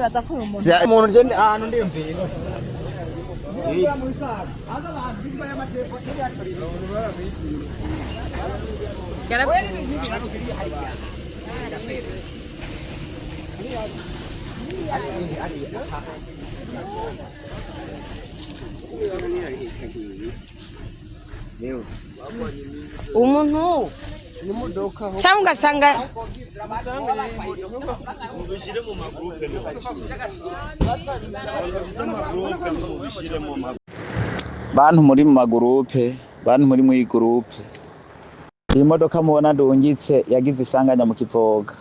Nibaza ko uyu muntu Umuntu je ahantu ndiyumviye. Umuntu cyangwa ugasanga Bantu muri mu magurupe, bantu muri mu gurupe, iyi modoka mubona ndungitse yagize isanganya mu Kivoga.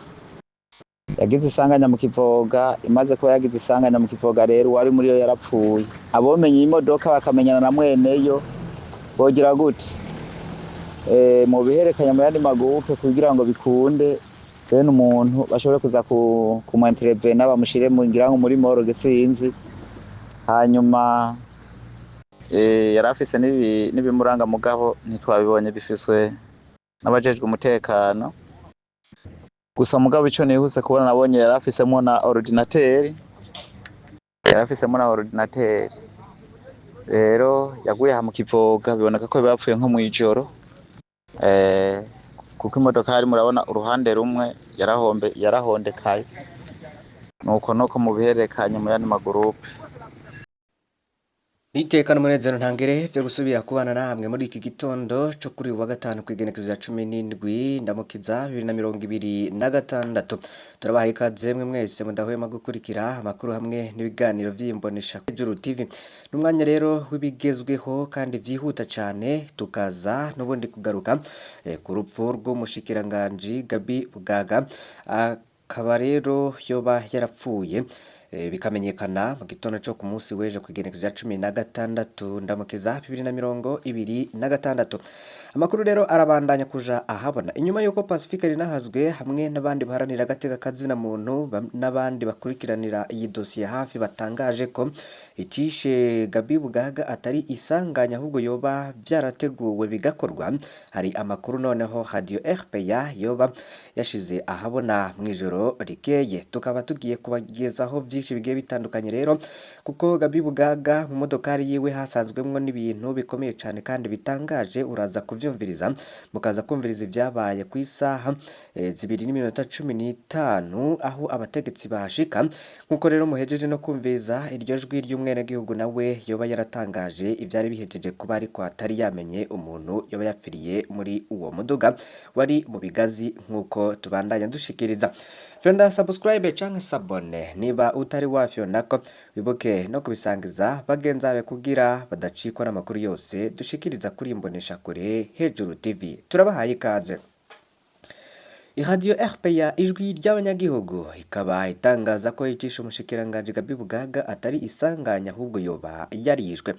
Yagize isanganya mu Kivoga, imaze kuba yagize isanganya mu Kivoga rero uwari muri yo yarapfuye. Abomenye iyi modoka bakamenyana na mweneyo bogira gute? Mu biherekanya mu yandi magurupe kugira ngo bikunde bene umuntu bashobore kuza kumu intervena bamushire mu ngira ngo muri morgue sinzi. Hanyuma yari afise n'ibimuranga mugabo ntitwabibonye, bifiswe n'abajejwe umutekano. Gusa mugabo ico nihuse kubona, nabonye yari afisemwo na ordinateur, yari afisemwo na ordinateur. Rero yaguye aha mu Kivoga, biboneka ko bapfuye nko mw'ijoro, kuko imodoka hari murabona uruhande rumwe yarahombe, yarahondekaye. Nuko nuko mubihererekanye mu yandi magurupe. Niteka n'umunezero ntangere vyo gusubira kubana namwe muri iki gitondo co kuri uyu wa gatanu kw'igenekerezo rya 17 Ndamukiza 2026. Turabahaye ikaze mwe mwese mudahwema gukurikira amakuru hamwe n'ibiganiro vy'imbonesha Juru TV. N'umwanya rero w'ibigezweho kandi vyihuta cane, tukaza n'ubundi kugaruka ku rupfu rw'umushikiranganji Gabi Bugaga, akaba rero yoba yarapfuye bikamenyekana mu gitondo co ku munsi w'ejo kw'igenekerezo rya 16 Ndamukiza 2026. Amakuru rero arabandanya kuja ahabona inyuma y'uko Pacifique Rinahazwe hamwe n'abandi baharanira agateka kazina muntu n'abandi bakurikiranira iyi dosiye hafi batangaje ko icishe Gabi Bugaga atari isanganya, ahubwo yoba vyarateguwe bigakorwa. Hari amakuru noneho Radio RPA yoba yashize ahabona mw'ijoro rikeye, tukaba tugiye kubagezaho vyinshi bigiye bitandukanye rero, kuko Gabi Bugaga mu modokari yiwe hasanzwemwo n'ibintu bikomeye cane kandi bitangaje. Uraza kuvyumviriza, mukaza kumviriza ivyabaye ku isaha 2:15 aho abategetsi bahashika, nkuko rero muhejeje no kumviriza iryo jwi ry'umwenegihugu nawe yoba yaratangaje ivyari bihejeje kuba, ariko atari yamenye umuntu yoba yapfiriye muri uwo muduga wari mu bigazi, nkuko tubandanya dushikiriza. Fyonda subscribe canke s'abonner niba utari wafyondako, wibuke no kubisangiza bagenzi bawe kugira badacikwa n'amakuru yose dushikiriza kuri imbonesha kure Hejuru TV. Turabahaye ikaze. Iradiyo RPA, ijwi ry'abanyagihugu, ikaba itangaza ko icisha umushikiranganji Gabi Bugaga atari isanganya, ahubwo yoba yarishwe.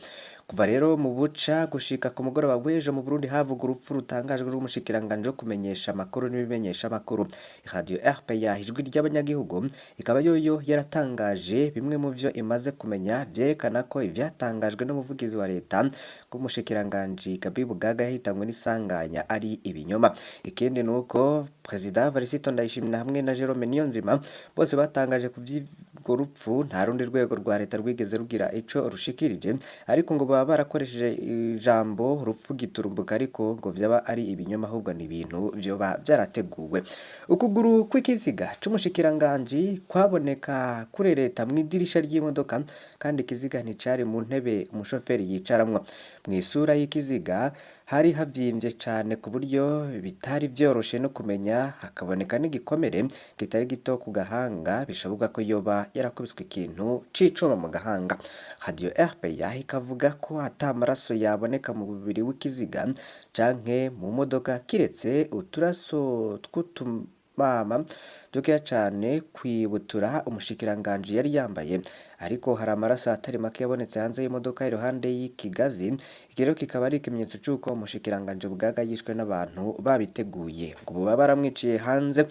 Kuva rero mu buca gushika ku mugoroba w'ejo, mu Burundi havuga urupfu rutangajwe rw'umushikiranganji wo kumenyesha amakuru n'ibimenyesha amakuru. Iradiyo RPA, ijwi ry'abanyagihugu, ikaba yoyo yaratangaje bimwe mu vyo imaze kumenya vyerekana ko ivyatangajwe n'umuvugizi wa leta ko umushikiranganji Gabi Bugaga yahitanywe n'isanganya ari ibinyoma. Ikindi nuko Perezida Varisito Ndayishimiye hamwe na Jerome Niyonzima bose batangaje ku vy'urwo rupfu, nta rundi rwego rwa leta rwigeze rugira ico rushikirije, ariko ngo baba barakoresheje ijambo rupfu giturumbuka, ariko ngo vyaba ari ibinyoma, ahubwo ni ibintu vyoba vyarateguwe. Ukuguru kw'ikiziga c'umushikiranganji kwaboneka kurereta mw'idirisha ry'imodoka, kandi ikiziga nticari mu ntebe umushoferi yicaramwo. Mw'isura y'ikiziga hari havyimbye cane ku buryo bitari vyoroshe no kumenya, hakaboneka n'igikomere kitari gito ku gahanga, bishoboka ko yoba yarakubiswe ikintu c'icuma mu gahanga. Radio RPA ikavuga ko ata maraso yaboneka mu mubiri w'ikiziga canke mu modoka, kiretse uturaso tw'utumama dukeya cane kwibutura umushikiranganji yari yambaye, ariko hari amaraso atari make yabonetse hanze y'imodoka iruhande y'ikigazi. Iki rero kikaba ari ikimenyetso c'uko umushikiranganji Bugaga yishwe n'abantu babiteguye, ngo boba baramwiciye hanze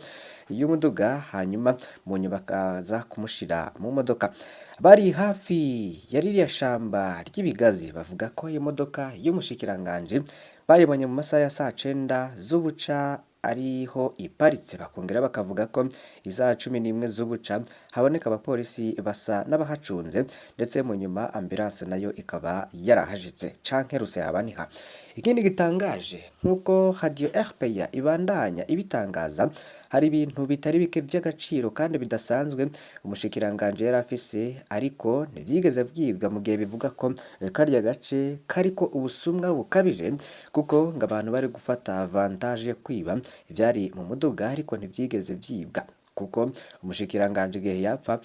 y'umuduga, hanyuma mu nyuma bakaza kumushira mu modoka. Bari hafi ya ririya shamba ry'ibigazi bavuga ko iyo modoka y'umushikiranganji bayibonye mu masaha ya saa cenda z'ubuca. ariho iparitse. Bakongera bakavuga ko isaha 11 z'ubuca haboneka abapolisi basa n'abahacunze, ndetse mu nyuma ambulance nayo ikaba yarahashitse canke rusehabaniha. Ikindi gitangaje nk'uko Radio RPA ibandanya ibitangaza, hari ibintu bitari bike vy'agaciro kandi bidasanzwe umushikiranganje yari afise, ariko ntivyigeze vyibwa, mu gihe bivuga ko karya gace kariko ubusumwa bukabije, kuko ngo abantu bari gufata avantage yo kwiba ivyari mu muduga, ariko ntivyigeze vyibwa kuko umushikiranganje igihe yapfa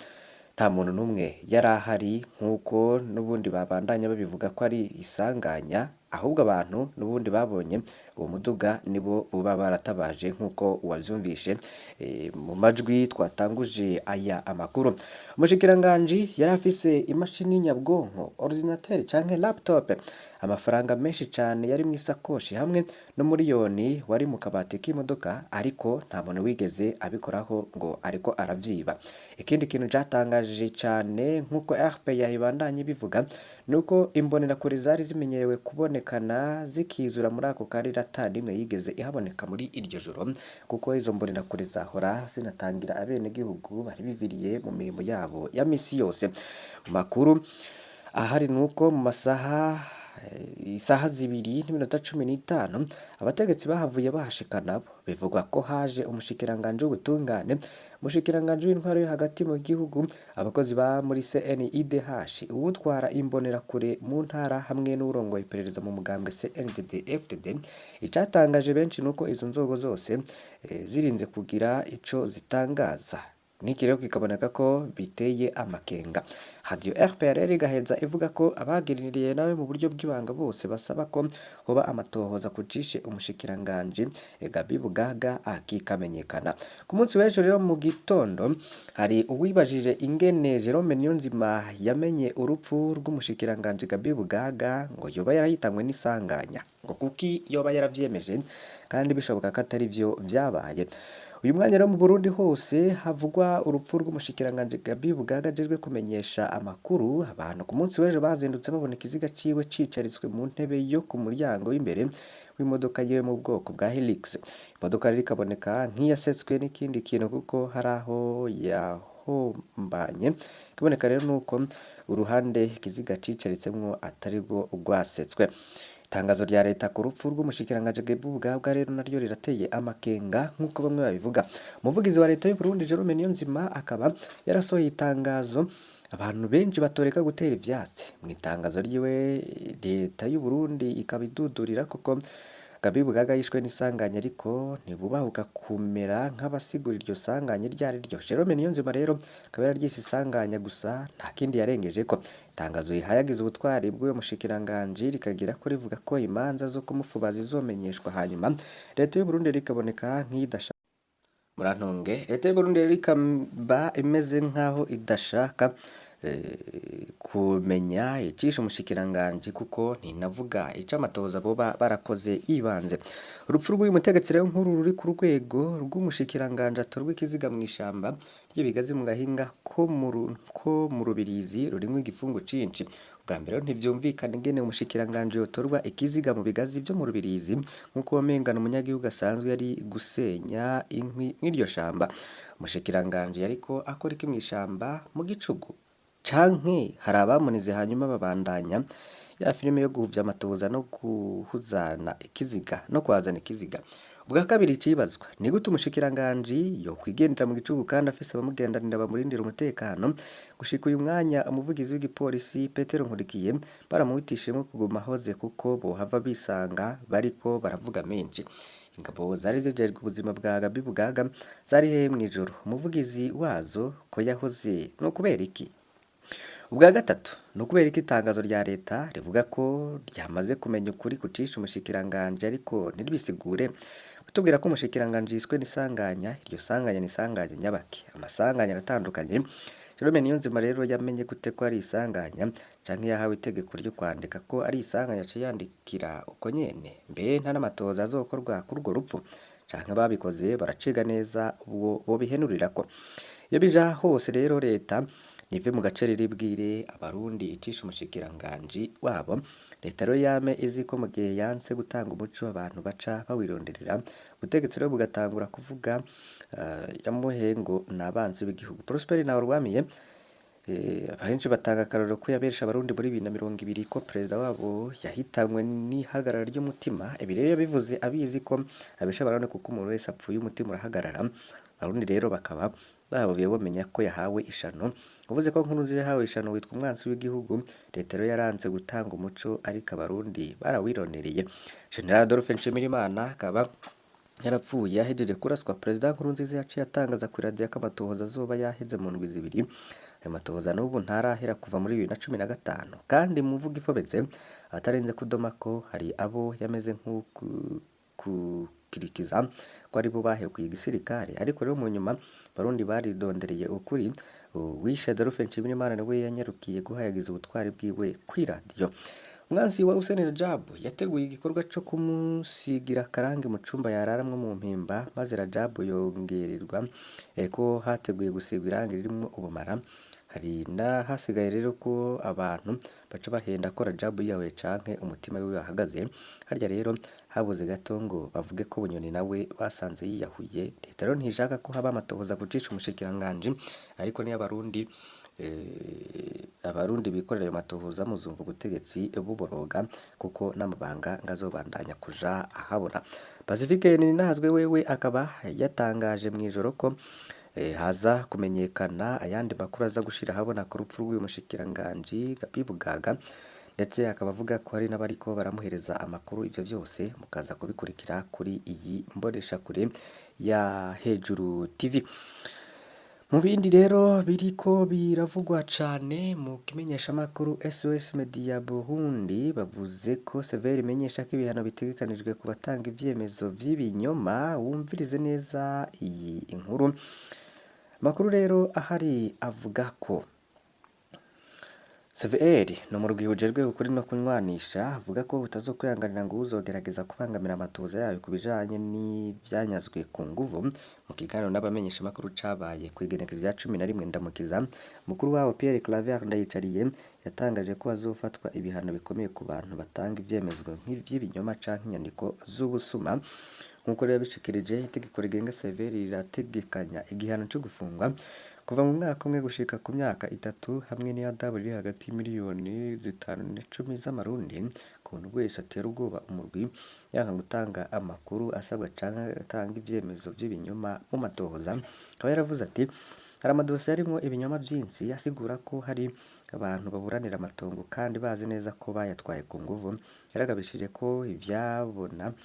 nta muntu n'umwe yari ahari, nk'uko n'ubundi babandanya babivuga ko ari isanganya, ahubwo abantu n'ubundi babonye uwo muduga nibo boba baratabaje, nk'uko wavyumvishe mu majwi twatanguje aya amakuru. Umushikiranganji yari afise imashini nyabwonko, ordinateur canke laptop, amafaranga menshi cane yari mw'isakoshi, hamwe n'umuriyoni wari mu kabati k'imodoka, ariko nta muntu wigeze abikoraho ngo ariko aravyiba. Ikindi kintu catangaje cane nk'uko RPA ibandanya ibivuga, nuko imbonerakure zari zimenyerewe kubonekana zikizura muri ako karere ata n'imwe yigeze ihaboneka muri iryo joro, kuko izo mbonerakure zahora zinatangira abenegihugu bari biviriye mu mirimo yabo ya misi yose. Mu makuru ahari nuko mu masaha isaha 2:15 abategetsi bahavuye bahashika nabo. Bivugwa ko haje umushikiranganje w'ubutungane, umushikiranganje w'intwaro yo hagati mu gihugu, abakozi ba muri CNIDH, uwutwara imbonerakure mu ntara, hamwe n'uwurongoye iperereza mu mugambwe CNDD FDD. Icatangaje benshi nuko izo nzego zose zirinze kugira ico zitangaza. Niki rero kikaboneka ko biteye amakenga. Radio RPA rero igaheza ivuga ko abaganiriye nawe mu buryo bw'ibanga bose basaba ko hoba amatohoza kucishe umushikiranganje Gabi Bugaga akikamenyekana. Ku munsi w'ejo rero mu gitondo hari uwibajije ingene Jerome Niyonzima yamenye urupfu rw'umushikiranganje Gabi Bugaga, ngo yoba yarahitanywe n'isanganya, ngo kuki yoba yaravyemeje kandi bishoboka ko atari vyo vyabaye. Uyu mwanya rero mu Burundi hose havugwa urupfu rw'umushikiranganje Gabi Bugaga ajejwe kumenyesha amakuru. Abantu ku munsi w'ejo bazindutse babona ikiziga ciwe cicaritswe mu ntebe yo ku muryango w'imbere w'imodoka yiwe mu bwoko bwa Hilux. Imodoka rero ikaboneka nk'iyasetswe n'ikindi kintu kuko hari aho yahombanye. Ikiboneka rero nuko uruhande ikiziga cicaritsemwo atari rwo rwasetswe. Itangazo rya leta ku rupfu rw'umushikiranganje Gabi Bugaga rero naryo rirateye amakenga nk'uko bamwe babivuga. Umuvugizi wa leta y'u Burundi Jerome Niyonzima akaba yarasohoye itangazo abantu benshi batoreka gutera ivyatsi. Mu itangazo ryiwe leta y'u Burundi ikaba idudurira koko Gabi Bugaga yishwe n'isanganya, ariko ntibubahuka kumera nk'abasigura iryo sanganya iryo ari ryo. Jerome Niyonzima rero akaba yararyise isanganya gusa, nta kindi yarengejeko. Itangazo rihayagiza ubutwari bw'uyo mushikiranganje rikagira ko rivuga ko imanza zo kumufuba zizomenyeshwa hanyuma. Leta y'u Burundi rikaboneka nk'iyidashaka, murantunge, leta y'u Burundi rero ikaba imeze nk'aho idashaka kumenya icisha umushikiranganje, kuko ntinavuga ico amatohoza boba barakoze ibanze. Urupfu rw'uyu mutegetsi rero nkuru ruri ku rwego rw'umushikiranganje atorwa ikiziga mw'ishamba ry'ibigazi mu gahinga ko mu Rubirizi rurimwo igifungu cinshi. Ubwa mbere ntivyumvikana ingene umushikiranganje yotorwa ikiziga mu bigazi vyo mu Rubirizi, nk'uko wamengana umunyagihugu asanzwe yari gusenya inkwi mw'iryo shamba. Umushikiranganje yariko akora iki mw'ishamba mu gicugu? Canke hari abamunize hanyuma babandanya ya filime yo guhuvya amatohoza no guhuzana ikiziga no kwazana ikiziga. Ubwa kabiri icibazwa ni gute umushikiranganji yokwigendera mu gicugu kandi afise abamugendanira bamurindira umutekano. Gushika uyu mwanya umuvugizi w'igipolisi Petero Nkurikiye baramuhitishemwo kuguma ahoze, kuko bohava bisanga bariko baravuga menshi. Ingabo zari zijejwe ubuzima bwa Gabi Bugaga zari hehe mw'ijoro? Umuvugizi wazo ko yahoze no kubera iki? Ubwa gatatu ni ukubera ko itangazo rya leta rivuga ko ryamaze kumenya ukuri kucisha umushikiranganje, ariko ntiribisigure. Kutubwira ko umushikiranganje yishwe n'isanganya, iryo sanganya ni isanganya nyabaki? Amasanganya aratandukanye. Jerome Niyonzima rero yamenye gute ko ari isanganya, canke yahawe itegeko ryo kwandika ko ari isanganya aciye yandikira uko nyene? Mbe nta n'amatohoza azokorwa kuri urwo rupfu? Canke ababikoze baraciga neza ubwo bobihenurirako? Iyo bija hose rero leta nive mu gace riribwire abarundi icisha umushikiranganji wabo. Leta rero yame izi ko mu gihe yanse gutanga umuco abantu baca bawironderera, ubutegetsi rero bugatangura kuvuga yamuhe ngo ni abanzi b'igihugu. Prosper Ntawurwamiye abenshi batanga akarorero ko yaberesha abarundi muri 2020 ko perezida wabo yahitanywe n'ihagarara ry'umutima. Ibi rero yabivuze abizi ko abesha abarundi kuko umuntu wese apfuye umutima urahagarara. Abarundi rero bakaba bahavuye bamenya ko yahawe ishano. Uvuze ko Nkurunziza yahawe ishano witwa umwansi w'igihugu. Leta rero yaranze gutanga umuco ariko abarundi barawirondereye. General Adolphe Nshimirimana akaba yarapfuye ahejeje kuraswa. Perezida Nkurunziza yaciye atangaza ku iradiyo ko amatohoza azoba yaheze mu ndwi zibiri. Ayo matohoza n'ubu ntarahera kuva muri 2015, kandi mu mvugo ifobetse atarenze kudoma ko hari abo yameze nk'ukukirikiza ko aribo bahekuye igisirikare. Ariko rero mu nyuma abarundi baridondereye ukuri. Uwishe Adolphe Nshimirimana niwe yanyarukiye guhayagiza ubutwari bwiwe kw'iradiyo. Umwansi wa Hussein Rajab yateguye igikorwa co kumusigira akarange mu cumba yararamwo mu mpimba, maze Rajab yongererwa ko hateguye gusigwa irangi ririmwo ubumara. Hari n'ahasigaye rero ko abantu baca bahenda ko Rajab yiyahuye canke umutima wiwe wahagaze. Harya rero habuze gato ngo bavuge ko Bunyoni nawe basanze yiyahuye. Leta rero ntishaka ko haba amatohoza kucisha umushikiranganji, ariko niyo abarundi bikorera ayo matohoza muzumva ubutegetsi buboroga, kuko n'amabanga ngazobandanya kuja ahabona. Pacifique Nininahazwe wewe akaba yatangaje mw'ijoro ko haza kumenyekana ayandi makuru aza gushira ahabona ku rupfu rw'uyu mushikiranganji Gabi Bugaga, ndetse akaba avuga ko hari n'abariko baramuhereza amakuru. Ivyo vyose mukaza kubikurikira kuri iyi mboneshakure ya Hejuru TV. Mu bindi rero biriko biravugwa cane mu kimenyeshamakuru SOS Media Burundi, bavuze ko Severi imenyesha ko ibihano bitegekanijwe ku batanga ivyemezo vy'ibinyoma. Wumvirize neza iyi inkuru. Amakuru rero ahari avuga ko CVR ni umurwi ujejwe ukuri no kunywanisha, avuga ko utazokwihanganira ngo uzogerageza kubangamira amatohoza yayo ku bijanye n'ivyanyazwe ku nguvu. Mu kiganiro n'abamenyeshamakuru cabaye kw'igenekerezo rya 11 Ndamukiza, mukuru wabo Pierre Claver Ndayicariye yatangaje ko hazofatwa ibihano bikomeye ku bantu batanga ivyemezo nk'ivy'ibinyoma canke inyandiko z'ubusuma. Nk'uko rero yabishikirije, itegeko rigenga CVR rirategekanya igihano co gufungwa kuva mu mwaka umwe gushika ku myaka 3 hamwe n'ihadabu riri hagati y'imiliyoni 5 na 10 z'amarundi ku muntu wese atera ubwoba umurwi yanka gutanga amakuru asabwa canke atanga ivyemezo vy'ibinyoma mu matohoza. Akaba yaravuze ati hari amadosiye arimwo ibinyoma vyinshi asigura ko hari abantu baburanira amatongo kandi bazi neza ko bayatwaye ku nguvu. Yaragabishije ko ivyabona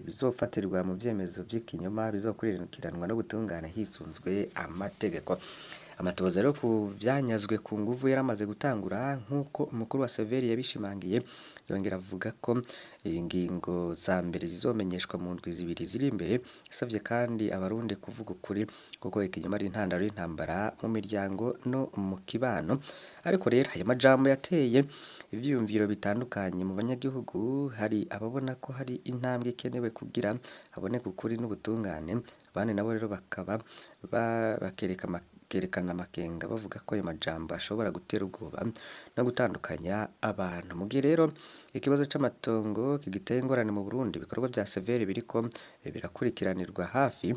bizofatirwa mu vyemezo vy'ikinyoma bizokurikiranwa no gutungana hisunzwe amategeko. Amatohoza rero ku vyanyazwe ku nguvu yaramaze gutangura nk'uko umukuru wa Severi yabishimangiye, yongera avuga ko ingingo za mbere zizomenyeshwa mu ndwi zibiri ziri imbere. Yasavye kandi abarundi kuvuga ukuri kuko ikinyoma ari intandaro y'intambara mu miryango no mu kibano. Ariko rero ayo majambo yateye ivyiyumviro bitandukanye mu banyagihugu. Hari ababona ko hari intambwe ikenewe kugira haboneke ukuri n'ubutungane, abandi nabo rero bakaba bakerekana amakenga bavuga ko ayo majambo ashobora gutera ubwoba no gutandukanya abantu. Mu gihe rero ikibazo c'amatongo kigiteye ingorane mu Burundi, ibikorwa vya Severi biriko birakurikiranirwa hafi.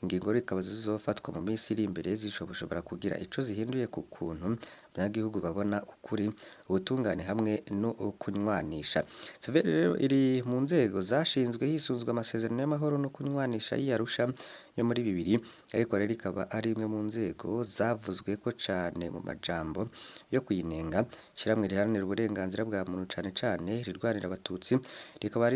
Ingingo rikaba zizofatwa mu minsi iri imbere zishobora kugira ico zihinduye ku kuntu abanyagihugu babona ukuri, ubutungane hamwe no kunywanisha. Severi rero iri mu nzego zashinzwe hisunzwe amasezerano y'amahoro no kunywanisha y'i Arusha yo muri 2000, ariko rero ikaba ari imwe mu nzego zavuzwe ko cane mu majambo yo kuyinenga. Ishirahamwe riharanira uburenganzira bwa muntu cane cane rirwanira abatutsi rikaba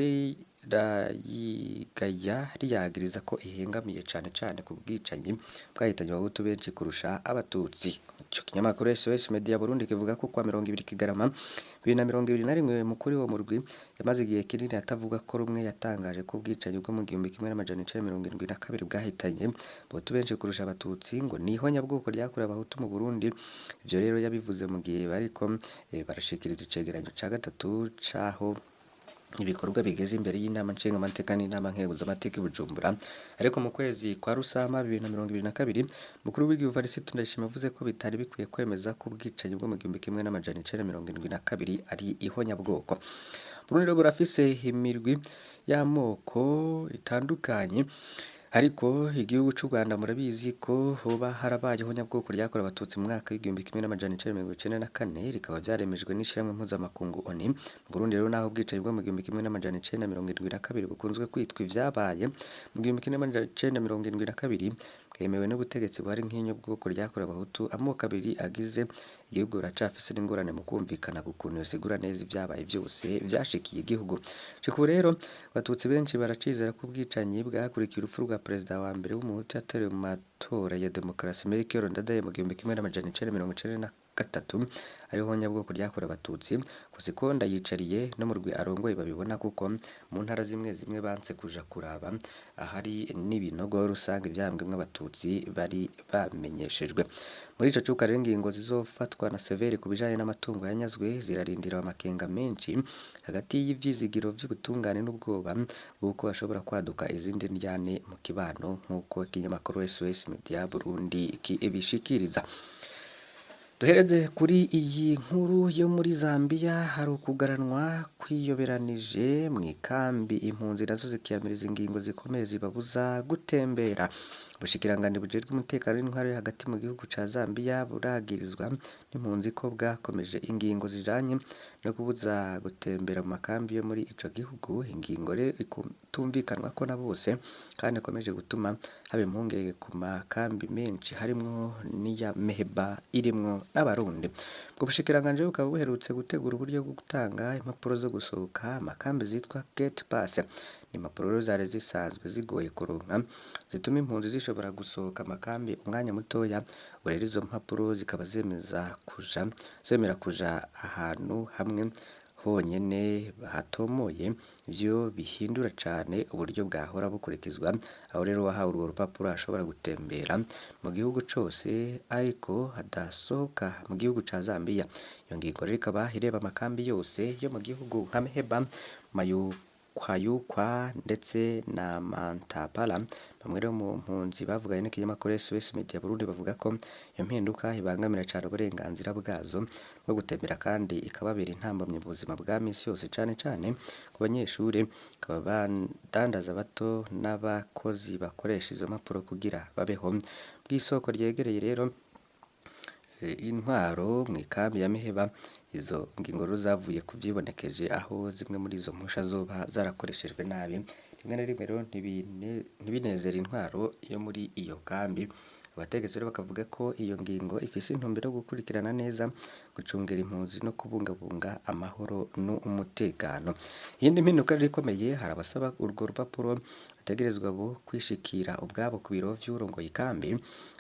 rirayigaya riyagiriza ko ihengamiye cane cane ku bwicanyi bwahitanye abahutu benshi kurusha abatutsi. Ico kinyamakuru SOS Media Burundi kivuga ko kwa 20 Kigarama 2021 mukuru w'uwo murwi yamaze igihe kinini atavuga ko rumwe yatangaje ko ubwicanyi bwo mu 1972 bwahitanye abahutu benshi kurusha abatutsi ngo niho nyabwoko ryakorewe abahutu mu Burundi. Ivyo rero yabivuze mu gihe bariko barashikiriza icegeranyo ca gatatu caho Ibikorwa bigeze imbere y'inama nshingamateka n'inama nkenguzamateka i Bujumbura. Ariko mu kwezi kwa Rusama 2022, umukuru w'igihugu Evariste Ndayishimiye yavuze ko bitari bikwiye kwemeza ko ubwicanyi bwo mu 1972 ari ihonyabwoko. Burundi rero burafise imirwi y'amoko itandukanye, ariko igihugu c'u Rwanda murabizi ko hoba harabaye ihonyabwoko ryakorewe Abatutsi mu mwaka w'1994, rikaba vyaremejwe n'ishirahamwe mpuzamakungu ONU. Mu Burundi rero, naho ubwicanyi bwo mu 1972 bukunzwe kwitwa ivyabaye mu 1972 bwemewe n'ubutegetsi buhari nk'inyabwoko ryakorewe Abahutu, amoko abiri agize igihugu aracafise n'ingorane mu kumvikana ku kuntu yosigura neza ivyabaye vyose vyashikiye igihugu. Gushika ubu rero, Abatutsi benshi baracizera ko ubwicanyi bwakurikiye urupfu rwa perezida wa mbere w'umuhutu yatorewe mu matora ya demokarasi Melchior Ndadaye mu 1993 ariho ihonyabwoko ryakorewe Abatutsi. Gusa ko Ndayicariye n'umurwi arongoye babibona, kuko mu ntara zimwe zimwe banse kuja kuraba ahari n'ibinogo rusange vyambwemwo Abatutsi bari bamenyeshejwe. Muri ico cuka rero, ingingo zizofatwa na Severi ku bijanye n'amatungo yanyazwe zirarindira amakenga menshi hagati y'ivyizigiro vy'ubutungane n'ubwoba bw'uko hashobora kwaduka izindi ndyane mu kibano, nk'uko ikinyamakuru SOS Media Burundi kibishikiriza. Duhereze kuri iyi nkuru yo muri Zambia. Hari ukugaranwa kwiyoberanije mw'ikambi, impunzi nazo zikiyamiriza ingingo zikomeye zibabuza gutembera. Ubushikiranganji bujejwe umutekano w'intwaro yo hagati mu gihugu ca Zambia buragirizwa n'impunzi ko bwakomeje ingingo zijanye no kubuza gutembera mu makambi yo muri ico gihugu, ingingo rero itumvikanwako na bose kandi ikomeje gutuma haba impungenge ku makambi menshi, harimwo n'iya Meheba irimwo n'Abarundi. Ubwo bushikiranganji bukaba buherutse gutegura uburyo bwo gutanga impapuro zo gusohoka amakambi zitwa gate pass. Ni impapuro rero zari zisanzwe zigoye kuronka, zituma impunzi zishobora gusohoka amakambi umwanya mutoya. Ubu rero izo mpapuro zikaba zemeza kuja zemera kuja ahantu hamwe honyene hatomoye. Ivyo bihindura cane uburyo bwahora bukurikizwa, aho rero uwahawe urwo rupapuro ashobora gutembera mu gihugu cose ariko adasohoka mu gihugu ca Zambia. Iyo ngingo rero ikaba ireba amakambi yose yo mu gihugu nka Meheba, Mayukwayukwa ndetse na Mantapala. Bamwe rero mu mpunzi bavuganye n'ikinyamakuru SOS Media Burundi bavuga ko iyo mpinduka ibangamira cane uburenganzira bwazo bwo gutembera kandi ikababera intambamyi mu buzima bwa misi yose, cane cane ku banyeshure, abadandaza bato n'abakozi bakoresha izo mpapuro kugira babeho. Bw'isoko ryegereye rero intwaro mw'ikambi ya Meheba, izo ngingo rero zavuye ku vyibonekeje aho zimwe muri izo mpusha zoba zarakoreshejwe nabi, rimwe na rimwe rero ntibinezere intwaro yo muri iyo kambi. Abategetsi rero bakavuga ko iyo ngingo ifise intumbero yo gukurikirana neza, gucungera impunzi no kubungabunga amahoro n'umutekano. Iyindi mpinduka rero ikomeye, hari abasaba urwo rupapuro bategerezwa bo kwishikira ubwabo ku biro vy'uwurongoye ikambi.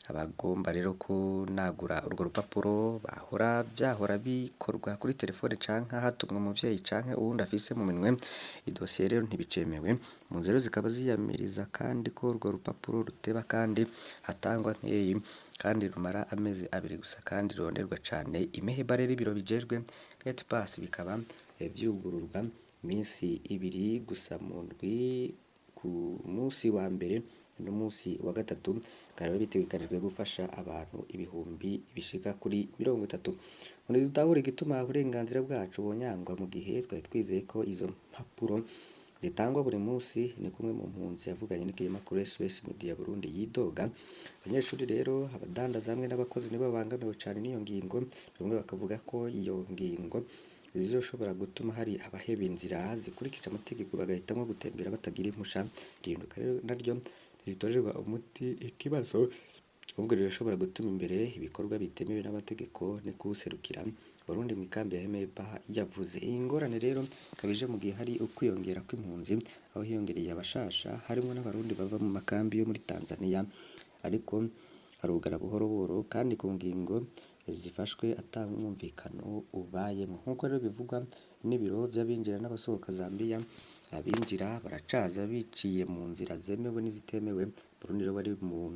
Abagomba rero kunagura urwo rupapuro bahora vyahora bikorwa kuri telefone canke hatumwa umuvyeyi canke uwundi afise mu minwe idosiye, rero ntibicemewe. Impunzi rero zikaba ziyamiriza kandi ko urwo rupapuro ruteba kandi hatangwa nkeyi, kandi rumara amezi abiri gusa, kandi ruronderwa cane. Imeheba rero, ibiro bijejwe gate pass bikaba vyugururwa iminsi ibiri gusa mu ndwi, ku musi wa mbere n'umunsi wa gatatu. Bikaba bitegekanijwe gufasha abantu ibihumbi bishika kuri 30. Ngo ntidutahura igituma uburenganzira bwacu bunyangwa mu gihe twari twizeye ko izo mpapuro zitangwa buri munsi, ni kumwe mu mpunzi yavuganye n'ikinyamakuru SOS Media Burundi yidoga. Abanyeshuri rero, abadandaza hamwe n'abakozi nibo babangamiwe cane n'iyo ngingo. Bamwe bakavuga ko iyo ngingo zizoshobora gutuma hari abaheba inzira zikurikije amategeko bagahitamwo gutembera batagira impusha. Ihinduka rero naryo ntiritorerwa umuti ikibazo, ahubwo rirashobora gutuma imbere ibikorwa bitemewe n'amategeko, niko uwuserukira Burundi mw'ikambi ya Meheba yavuze. Iyi ngorane rero ikaba ije mu gihe hari ukwiyongera kw'impunzi, aho hiyongereye abashasha harimwo n'Abarundi bava mu makambi yo muri Tanzania, ariko harugara buhoro buhoro kandi ku ngingo zifashwe ata mwumvikano ubayemwo. Nk'uko rero bivugwa n'ibiro vy'abinjira n'abasohoka Zambia, abinjira baracaza biciye mu nzira zemewe n'izitemewe. Burundi rero bari mu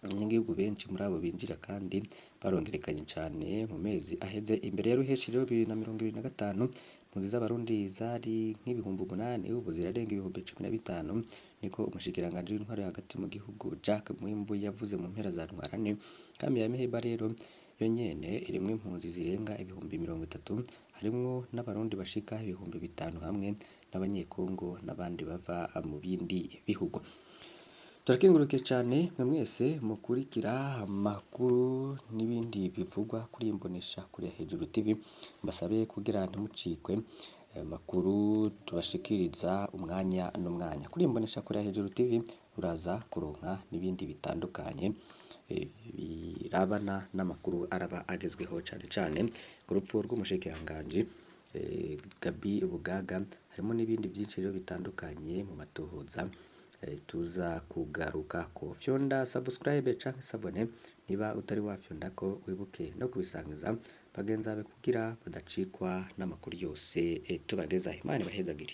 abanyagihugu benshi muri abo binjira kandi barongerekanye cane mu mezi aheze. Imbere ya ruheshi rero 2025, Impunzi z'Abarundi zari nk'ibihumbi 8, ubu zirarenga 15,000, niko umushikiranganji w'intwaro hagati mu gihugu Jack Mwimbu yavuze mu mpera za Ntwarante. Kambi ya Meheba rero yo nyene irimwo impunzi zirenga 30,000, harimwo n'Abarundi bashika 5000 hamwe n'Abanyekongo n'abandi bava mu bindi bihugu. Turakengurukiye cane mwe mwese mukurikira amakuru n'ibindi bivugwa kuri imbonesha kure ya Hejuru TV. Mbasabe kugira ntimucikwe amakuru tubashikiriza umwanya n'umwanya kuri imbonesha kure ya Hejuru TV. Uraza kuronka n'ibindi bitandukanye birabana n'amakuru araba agezweho, cane cane ku rupfu rw'umushikiranganji Gabi Bugaga. Harimo n'ibindi byinshi rero bitandukanye mu matohoza tuza kugaruka ko. Fyonda subscribe canke s'abonner niba utari wafyonda ko, wibuke no kubisangiza bagenzi bawe kugira badacikwa n'amakuru yose tubagezaho. Imana ibahezagire.